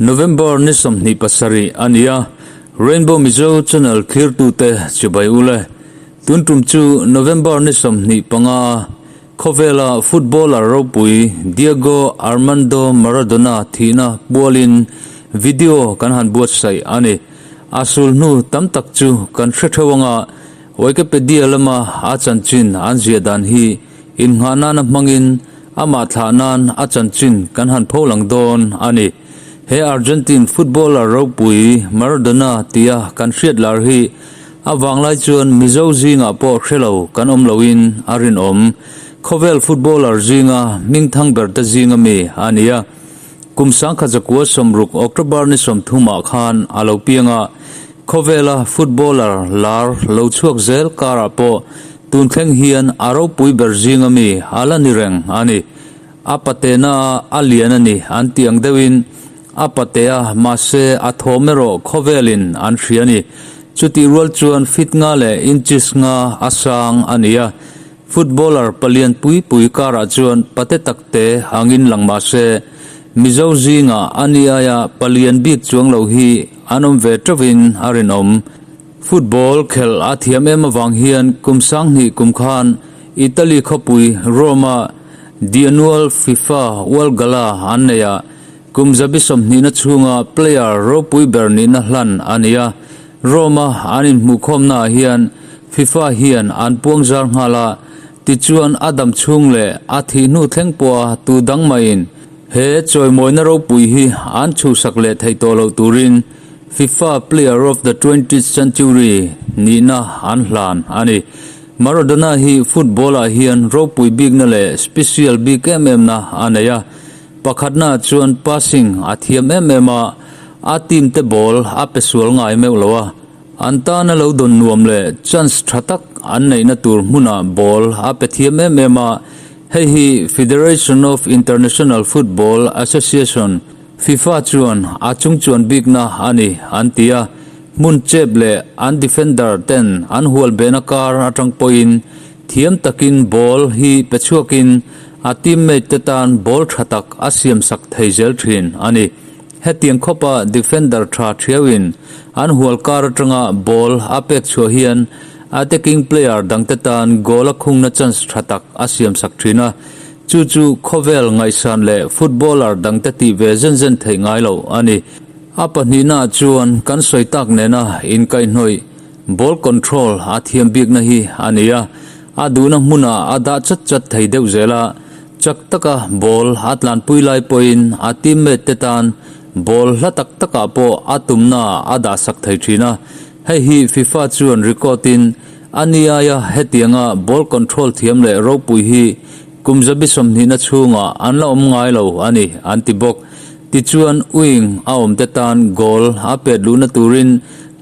November ni 27 a ni a, Rainbow Mizo channel thlirtute chibai u le. Tun tum chu November ni 25 khawvela footballer ropui Diego Armando Maradona thihna pualin video kan han buatsaih a ni. A sul hnu tam tak chu kan hre theuh anga Wikipedia lama a chanchin an ziah dan hi innghah nana hmangin amah thlah nan a chanchin kan han pho lang dawn a ni. He Argentine footballer ropui Maradona tia kan hriat lar hi a vanglai chuan Mizo zingah pawh hre lo kan awm loin a rinawm. Khawvel footballer zinga hmingthang ber te zinga mi a ni a. Kum 1960 October ni 30 ah khan a lo piang a. Khawvela footballer lar lo chhuak zel karah pawh tun thleng hian a ropui ber zinga mi a la ni reng a ni. A patena a lian a ni an tih ang deuhin a patea mahse a thawm erawh khawvelin an hria a ni. Chutih rual chuan feet nga leh inches nga a sang a ni a. Footballer palian pui pui karah chuan pate takte angin lang mahse Mizo zingah a ni aia palian bik chuang lo hi an awm ve teuhin a rinawm. Football khelh a thiam em avang hian kum 2000 kum khan Italy khawpui Rome-a The Annual FIFA World Gala an nei a, kum 20 na chhunga player ropui ber nihna hlan a ni a. Rome-a an inhmuhkhawmnaah hian FIFA hian an puang zar nghal a, tichuan a dam chhung leh a thih hnu thleng pawha tu dang maiin he chawimawina ropui hi an chhuhsak leh theih tawh loh turin FIFA Player of the 20th Century nihna an hlan a ni. Maradona hi football-ah hian ropui bikna leh special bik em em na a nei a. Pakhatna chuan passing a thiam em em a, a team te ball a pe sual ngai meuh lo a. An tana lo dawn nuam leh chance tha tak an neihna tur hmunah ball a pe thiam em em a. Hei hi Federation of International Football Association, FIFA, chuan a chungchuan bikna a ni an ti a. Hmun chep leh an defender ten an hual behna kar atang pawhin thiam takin ball hi pe chhuakin a teammate te tan ball tha tak a siamsak thei zel thin a ni. Hetiang khawpa defender tha thiauin an hual kar atanga ball a pek chhuah hian attacking player dangte tan goal a khungna chance tha tak a siamsak thin a. Chu chu khawvel ngaihsan leh footballer dangte tih ve zen zen theih ngai lo a ni. A pahnihnaah chuan kan sawi tak nena inkaihhnawih ball control a thiam bikna hi a ni a. A duhna hmunah a dah chat chat thei deuh zel a. Chak taka ball a tlanpui lai pawhin a teammate te tan ball hla tak takah pawh a tumna a dahsak thei thin a. Hei hi FIFA chuan record in a ni aia hetianga ball control thiam leh ropui hi kum 20 na chhungah an la awm ngai lo a ni an ti bawk. Tichuan wing a awm te tan goal a pet luhna turin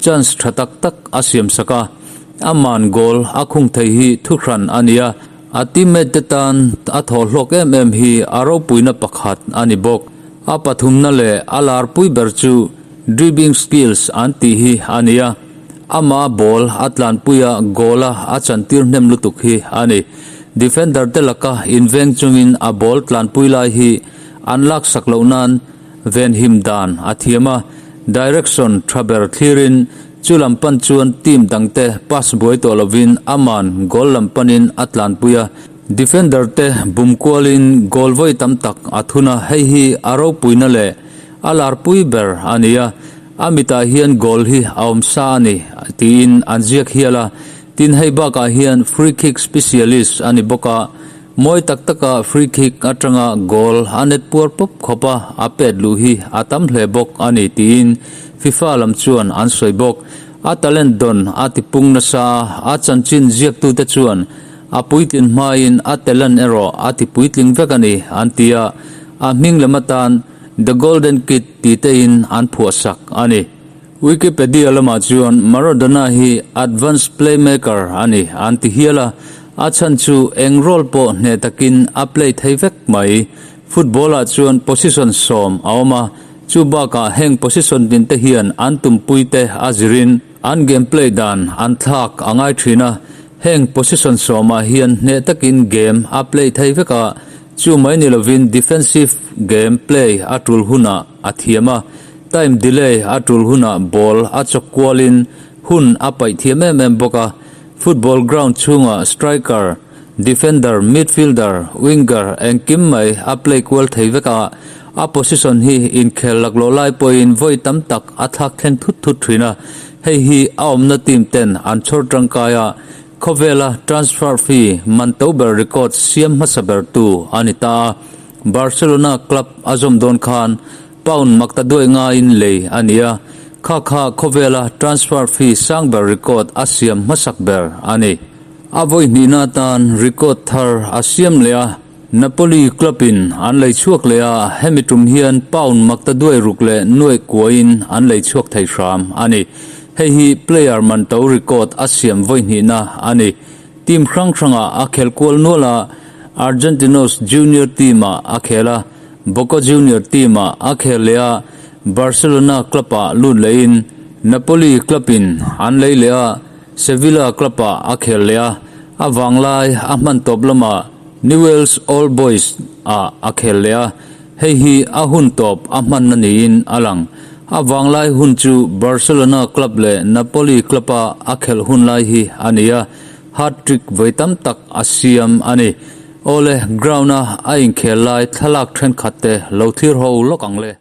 chance tha tak tak a siamsak a. Aman goal a khung thei hi thuhran a ni a. A teammate te tan a thawh hlawk em em hi a ropuina pakhat a ni bawk. A pathumna leh a larpui ber chu dribbling skills an tih hi a ni a. Ama ball a tlanpuia goal a a chantir hnem lutuk hi a ni. Defender te laka inveng chungin a ball tlanpui lai hi an laksak loh nan venhim dan a thiam a. Direction tha ber thlirin chu lam pan chuan team dangte pass buai tawh lovin aman goal lam panin a tlanpui a. Defender te bum kualin goal vawi tam tak a thun a, hei hi a ropuina leh a larpui ber a ni a. A mitah hian goal hi a awm sa a ni tiin an ziak hial a. Tin, hei bakah hian free kick specialist a ni bawk a, mawi tak taka free kick atanga goal a net puar pawp khawp a, a pet luh hi a tam hle bawk a ni tiin FIFA lam chuan an sawi bawk. A talent dawn a tipung nasa a, a chanchin ziaktute chuan a puitlin hmain a talent erawh a tipuitling vek a ni an ti a, a hming lam atan The Golden Kid tih tein an phuahsak a ni. Wikipedia lamah chuan Maradona hi advanced playmaker a ni an ti hial a, a chhan chu eng role pawh hneh takin a play thei vek mai. Football-ah chuan position 10 a awm a, chu bakah heng position din te hian an tumpuite a zirin an game play dan an thlak a ngai thin a, heng position 10-ah hian hneh takin game a play thei vek a, chu mai ni lovin defensive game play a tul hunah a thiam a. Time delay a tul hunah ball a chawk kualin hun a paih thiam em em bawk a. Football ground chhungah striker, defender, midfielder, winger engkim mai a play kual thei vek a. A position hi inkhel laklawh lai pawhin vawi tam tak a thlak thleng thut thut thin a. Hei hi a awmna team ten an chhawr tangkai a, khawvela transfer fee man to ber record siam hmasa bertu a ni ta a. Barcelona club a zawm dawn khan Pound makta duai ngaiin lei a ni a, kha kha khawvela transfer fee sang ber record a siam hmasak ber a ni. A vawi hnihna atan record thar a siam leh a, Napoli club in an lei chhuak leh a, hemi tum hian pound makta duai ruk leh nuaih kuain an lei chhuak thei hram a ni. Hei hi player man to record a siam vawi hnihna a ni. Team hrang hrangah a khel kual nual a, Argentinos junior team-ah a khel a, Boca Junior team-ah a khel leh a, Barcelona club-ah lut lehin Napoli club-in an lei leh a, Sevilla club-ah a khel leh a, a vanglai a hman tawp lamah Newell's Old Boys-ah a khel leh a, hei hi a hun tawp a hmanna niin a lang. A vanglai hun chu Barcelona club leh Napoli club-a a khelh hun lai hi a ni a, hat-trick vawi tam tak a siam a ni. Awle, ground-a a inkhel lai thlalak thenkhat te lo thlir ho lawk ang le.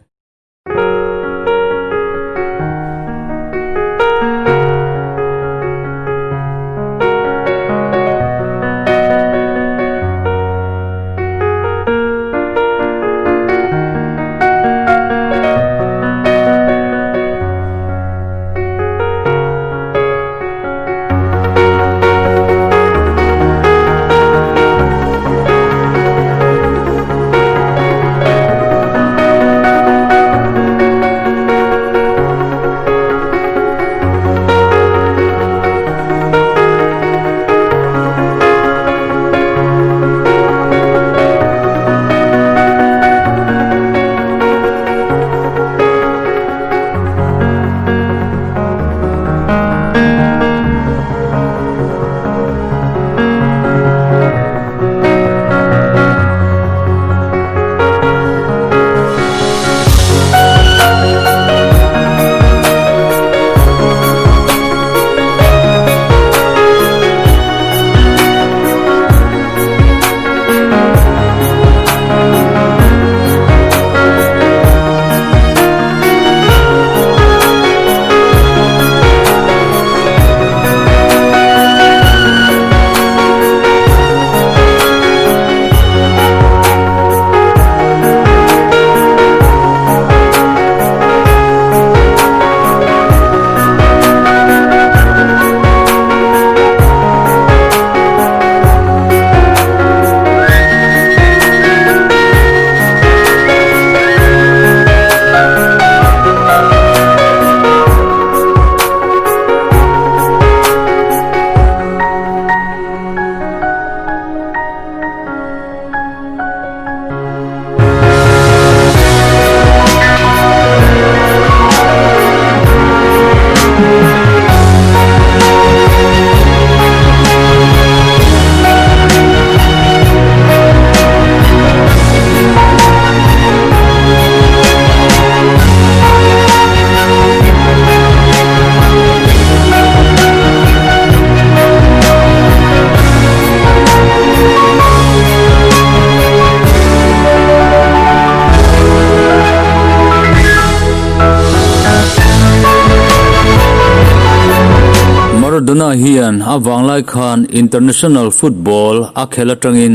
Maradona hian a vanglai khan international football a khel atangin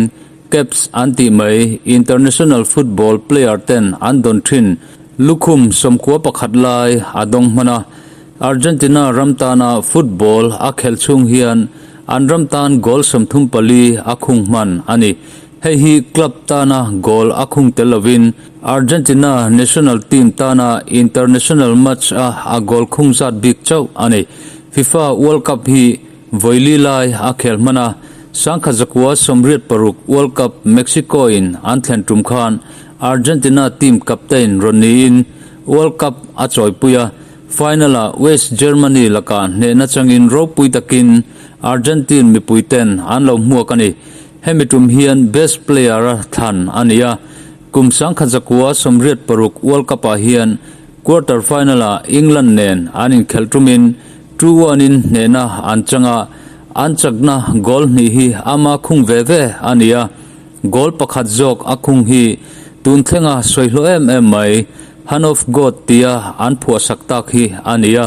Caps an tih mai international football player ten an dawn thin lukhum 11 lai a dawng hman a. Argentina ram tana football a khelh chhung hian an ram tan goal 34 a khung hman a ni. Hei hi club tana goal a khung tel lovin Argentina national team tana international match a a goal khung zat bik chauh a ni. FIFA World Cup hi Vawili lai a khel hman a, 1986 World Cup Mexico in an thlen tum khan Argentina team captain rawn niin World Cup a chawipui a, final ah West Germany lakah hnehna changin ropui takin Argentine mipui ten an lo hmuak a ni. Hemi tum hian best player a thlan a ni a, kum 1986 World Cup ah hian. Quarter final-ah England nen an inkhelh tumin 2-1 in hnehna an chang a, an chakna goal hnih hi ama khung ve ve a ni a, goal pakhat zawk a khung hi tun thlenga sawi hlawh em em mai, Hand of God tia an phuahsak tak hi a ni a,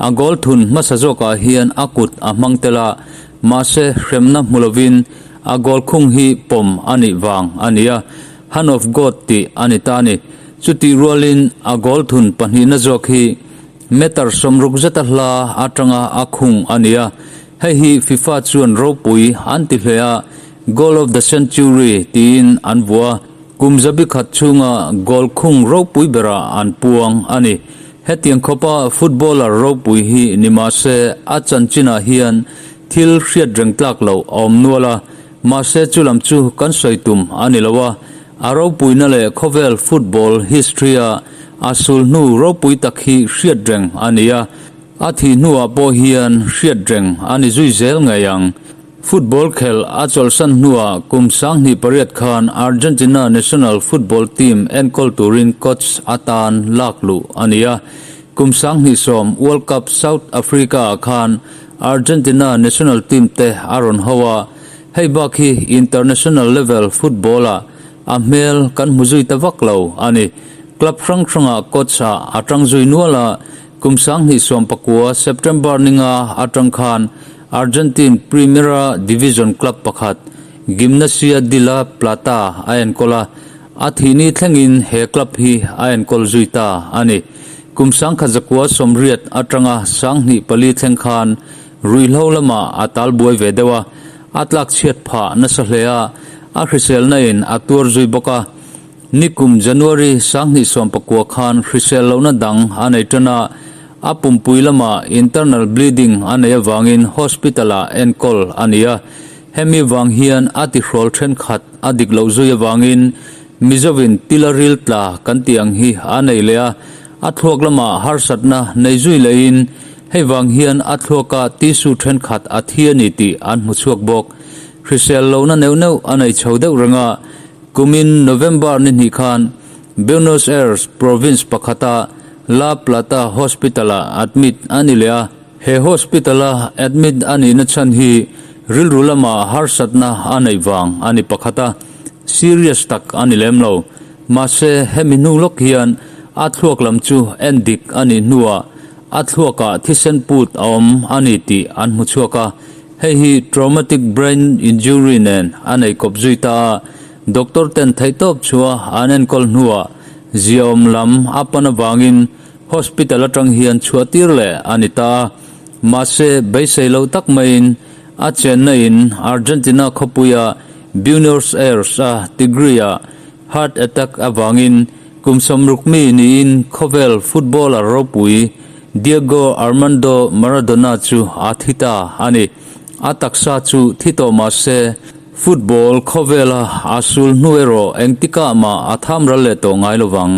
a goal thun hmasa zawkah hian a kut a hmang tel a, mahse hremna hmu lovin a goal khung hi pawm a nih vang a ni a. Hand of God tih a ni ta a ni. Chutih rualin a goal thun pahnihna zawk hi meter 60 zeta hla atanga a khung a ni a. Hei hi FIFA chuan ropui an ti hle a, Goal of the Century tiin an vuah a, kum zabi khat chhunga goal khung ropui berah an puang a ni. Hetiang khawpa footballer ropui hi ni mah se a chanchinah hian thil hriat reng tlak loh a awm nual a, Mahse chu lam chu kan sawi tum a ni lo a, a ropuina leh khawvel football history-a a sul hnu ropui tak hi hriat reng a ni a, a thih hnuah pawh hian hriat reng a ni zui zel ngei ang. Football khelh a chawlhsan hnuah kum 2008 khan Argentina national football team enkawl turin coach atan lak luh a ni a, kum 2010 World Cup South Africa-ah khan Argentina national team te a rawn ho a, hei bak hi international level football ah a hmel kan hmu zui ta vak lo a ni. Club hrang hrangah coach ah a tang zui nual a, kum 2019 September ninga atang khan Argentine Primera Division club pakhat Gimnasia de la Plata a enkawl a, a thihni thlengin he club hi a enkawl zui ta a ni. Kum 1980 atanga 2004 thleng khan ruihhlo lamah a tal buai ve deuh a, a tlak chhiat phah nasa hle a, a hriselna in a tuar zui bawk a. Nikum January 2019 khan hrisel lohna dang a nei tan a, a pumpui lamah internal bleeding a nei avangin hospital ah enkawl a ni a. Hemi vang hian a tihrawl thenkhat a dik loh zui avangin Mizovin tila ril tla kan tih ang hi a nei leh a, a thluak lamah harsatna nei zui lehin hei vang hian a thluaka tissue thenkhat a thi a ni tih an hmu chhuak bawk. Hrisel lohna neuh neuh a nei chho deuh reng a, kumin November ni hnih khan Buenos Aires province pakhata La Plata Hospital-ah admit a ni leh a. He hospital-a admit a nihna chhan hi rilru lama harsatna a neih vang a ni pakhat a, serious tak a ni lem lo. Mahse, hemi hnu lawk hian a thluak lam chu en dik a nih hnuah a thluakah thisen put a awm a ni tih an hmu chhuak a, hei hi traumatic brain injury nen a nei kawp zui ta a, doctor ten theihtawp chhuah an enkawl hnuah ziaawm lam a pan avangin Hospital atang hian chhuah tir leh a ni ta a, mahse beisei loh tak maiin a chenna in Argentina khawpuia Buenos Aires a Tigre-ah heart attack avangin kum 60 mi niin khawvel footballer ropui Diego Armando Maradona chu a thi ta a ni. A taksa chu thi tawh mahse football khawvela a sul hnu erawh engtikah mah a tham ral leh tawh ngai lovang.